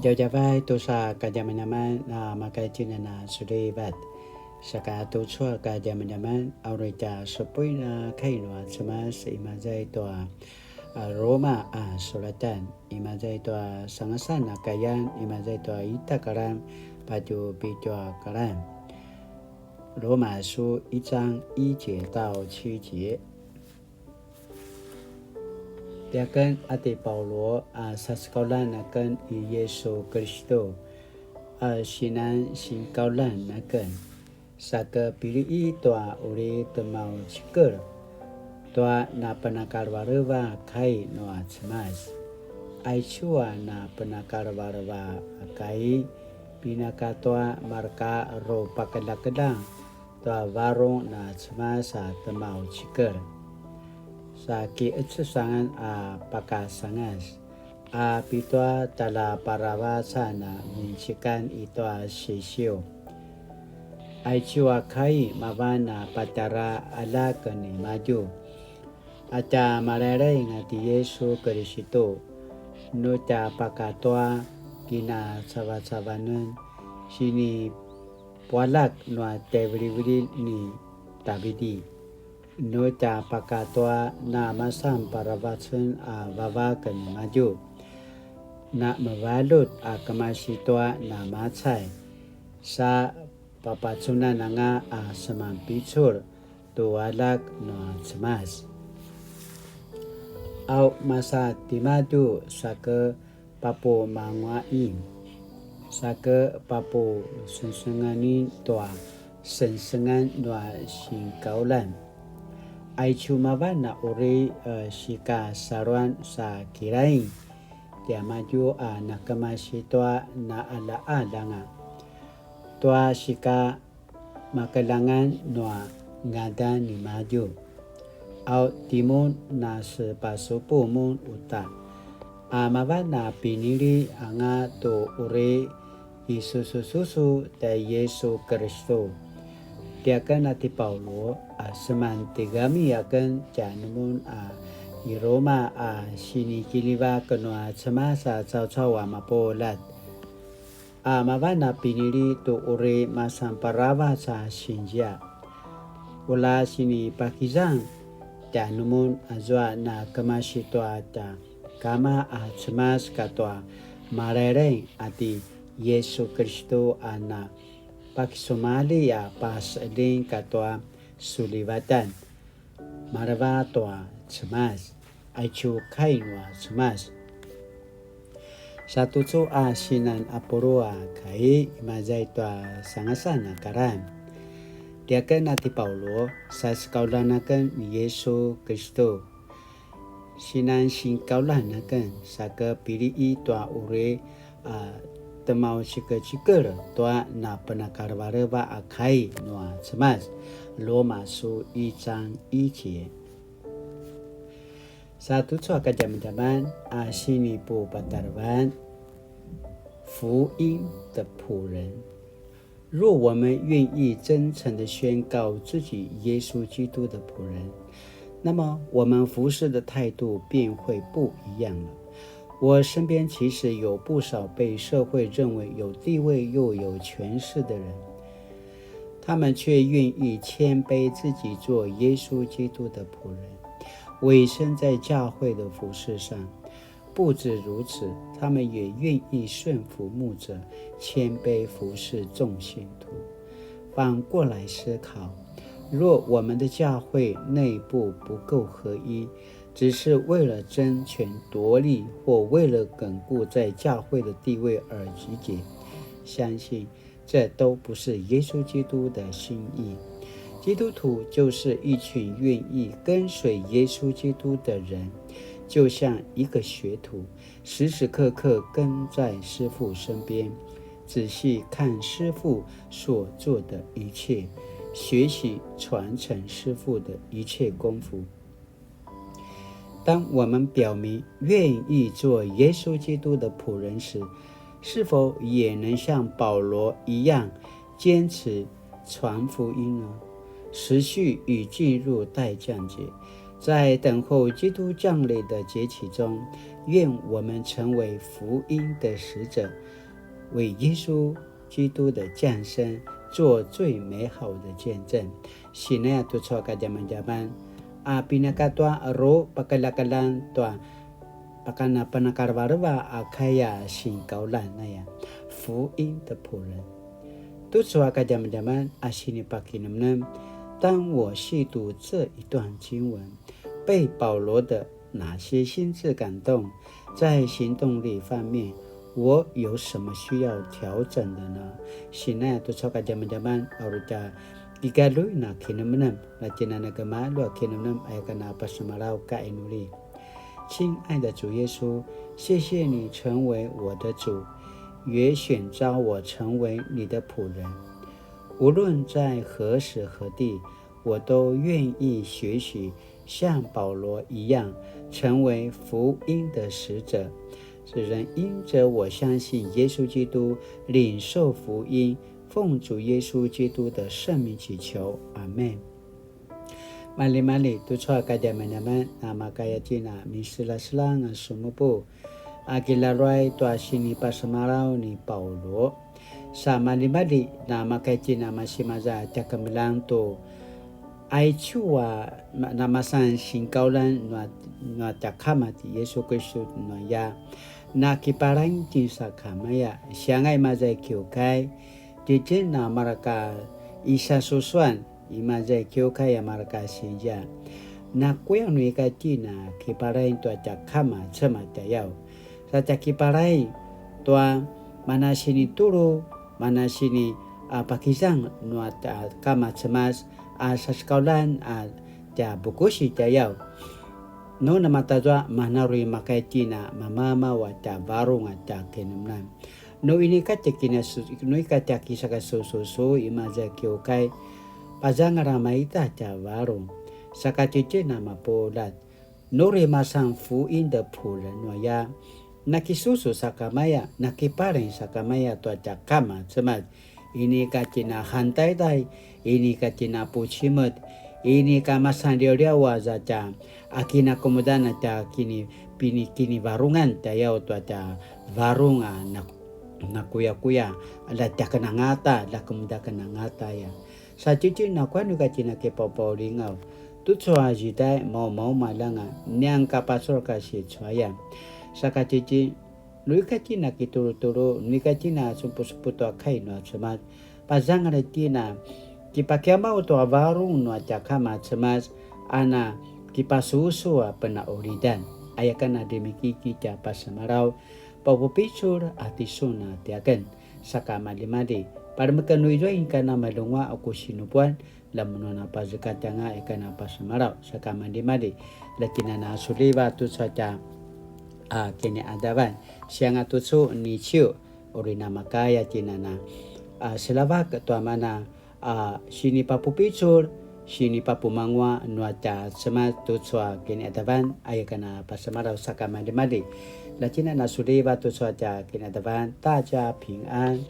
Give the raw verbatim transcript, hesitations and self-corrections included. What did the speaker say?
Djavadjavay tusa kadjamadjaman a makaitjinan a sulivat. Saka tucu a kadjamadjaman a uri tja supuin a kai nua Cemas imaza i tua a Roma a sulatan, imaza i tua sangasan a kayan, imaza i tua ita kalan patju pitju a kalan. 罗马书一章一节到七节。 Tiaken a ti Paulu a sasekauljan aken i Yisu Kiristu a sinan sinkauljan aken, sa ke pili'i tua uri temaucikel tua napenakalevaleva a kai nua Cemas. Aicu a napenakalevaleva a kai, pinaka tua marka rupakeljakeljang tua varung na Cemas a temaucikel. Sa ki'ecusangan a pakasangas a pitua tjaljaparavacan a mincikan i tua sisiu. Aicu a kai mavan a patjara aljak nimadju. A tja Malailaing a ti Yisu Kiristu, nu tja pakatua kinacavacavanen, sinipualjak nua tjaivilivililj ni Davidi, nu tja pakatua na masan paravacen a vavak nimadju, na mevaljut a kemasi tua na macay, sa papacunan anga a semanpicul tu aljak nua Cemas. Au masa timadju sa ke papumangua'in, sa ke papusengsenganin tua sengsengan nua sinkauljan. Aicu mavan a uri, e, sikasaluan sa kilaing tiamadju a nakemasi tua na'ala'al anga tua sika makeljangan nua ngadan nimadju. Au timun na sepasupu mun uta, a mavan a pinili anga tu uri kisusususu tjai Yisu Kiristu. Tiaken a ti Paulu a seman tigami aken tjanumun a i Roma a sinikiljivak nua Cemas a caucau a mapuljat. A mavan a pinili tu uri masan paravac a sinzia. Ula sinipakizang tjanumun azua na kemasi tua tja Kama a Cemas katua Malailaing a ti Yisu Kiristu a na pakisumalji a paseljing katua sulivatan. Maleva tua Cemas, aicu kai nua Cemas. Sa tucu a sinan apulu a kai imaza i tua sangasan a karan. Tiaken a ti Paulu, sasekauljan aken ni Yisu Kiristu. Sinan sinkauljan aken, sa ke pili'i tua uri a temaucikecikel tua napenakalevaleva a kai nua Cemas. 罗马书一章一节. Sa tucu a kadjamadjaman a sinipupatarevan, 福音的仆人。若我们愿意真诚地宣告自己耶稣基督的仆人，那么我们服侍的态度便会不一样了。我身边其实有不少被社会认为有地位又有权势的人，他们却愿意谦卑自己做耶稣基督的仆人，委身在教会的服侍上。不止如此，他们也愿意顺服牧者，谦卑服侍众信徒。反过来思考，若我们的教会内部不够合一，只是为了争权夺利或为了巩固在教会的地位而集结，相信这都不是耶稣基督的心意。基督徒就是一群愿意跟随耶稣基督的人，就像一个学徒，时时刻刻跟在师傅身边，仔细看师傅所做的一切，学习传承师傅的一切功夫。当我们表明愿意做耶稣基督的仆人时，是否也能像保罗一样坚持传福音呢？持续与进入待降节，在等候基督降临的节期中，愿我们成为福音的使者，为耶稣基督的降生做最美好的见证。Sinaya tucu a kadjamadjaman, a pinakatua ru pakalakalan tua pakana panakalevaleva a kaya sinkaulan aya, 福音的仆人. Tucu a kadjamadjaman a sinipakinemnem, 当我细读这一段经文，被保罗的哪些心智感动？在行动力方面，我有什么需要调整的呢？Sinaya tucu a kadjamadjaman a uri tja kigalju na kinemnem, na kina na gemalju a kinemnem aya kana pasemalaw ka inuli. 亲爱的主耶稣，谢谢你成为我的主，也选召我成为你的仆人。无论在何时何地，我都愿意学习像保罗一样，成为福音的使者，使人因着我相信耶稣基督，领受福音。奉主耶稣基督的圣名祈求，阿们。Maljimalji, tucu a kadjamadjaman, namakaya tjen a miseljaseljang a sumupu a kilaruay tua sinipasemalaw ni Paulu. Sa maljimalji, namakaya tjen a masi maza tja kemeljang tu aicu a ma-, namasan sinkaulan nua, nua tja Kama ti Yesu Kristu nuaya. Na kipalaing tjen sakamaya, siangay maza i kiukai, tjitjen a mareka i sasusuan, i maza i kiukai a mareka sinzia. Nakuya nu ika tjen a kipalaing tua tja Kama Cemas tjayaw. Sa tja kipalaing tua mana sinitulu, mana sini, a, pakizang nua tja Kama Cemas, a, sasekaulan, a, tja bukusi tjayaw. Nu namatazua mana uri makaya tjen a mamamaw a tja varung a tja kinemnem. Nu inika tja kinasu-, nu ika tja kisakasususu i maza i kiukai, pazangal a maita tja varung, saka tjitjen a mapuljat. Nu uri masan 福音的僕人 nuaya, nakisusu sakamaya, nakipalaing sakamaya tua tja Kama Cemas. Inika tjen a hantaiday, inika tjen a pucimet, inika masan liawliaw aza tja, a kinakemudan a tja kini-, pini-, kinivarungan tjayaw tua tja varung a nak-, nakuyakuya, la tjaken angata, la kemudaken angata aya. Sa tjitjen a kuya nu ika tjen a kipapaulingaw, tucu a zidai maumaumalj anga, niang ka pacul ka sicuayan. Saka tjitjen, nu ika tjen a kitulutulu, nu ika tjen a supusupu tua kai nua Cemas, pazangal tjen a kipakiamaw tua varung nua tja Kama Cemas, a na kipasusu a penaulidan. Aya ken a demikiki tja pasemalaw, papupicul a tisun a tiaken. Saka maljimalji, palemeken nu izua inika namaljenguaq a ku sinupuan, la mun a na pazekatj anga ika na pasemalaw, saka maljimalji, la tjen a na suliva tucu a tja, a, kiniqadavan. Sianga tucu niciu, uri namakaya tjen a na, a, selavak tua mana, a, sinipapupicul, sinipapumanguaq nua tja Cemas tucu a kiniqadavan, aya ken a pasemalaw, saka maljimalji, la tjen a na suliva tucu a tja kiniqadavan, ta tja 平安.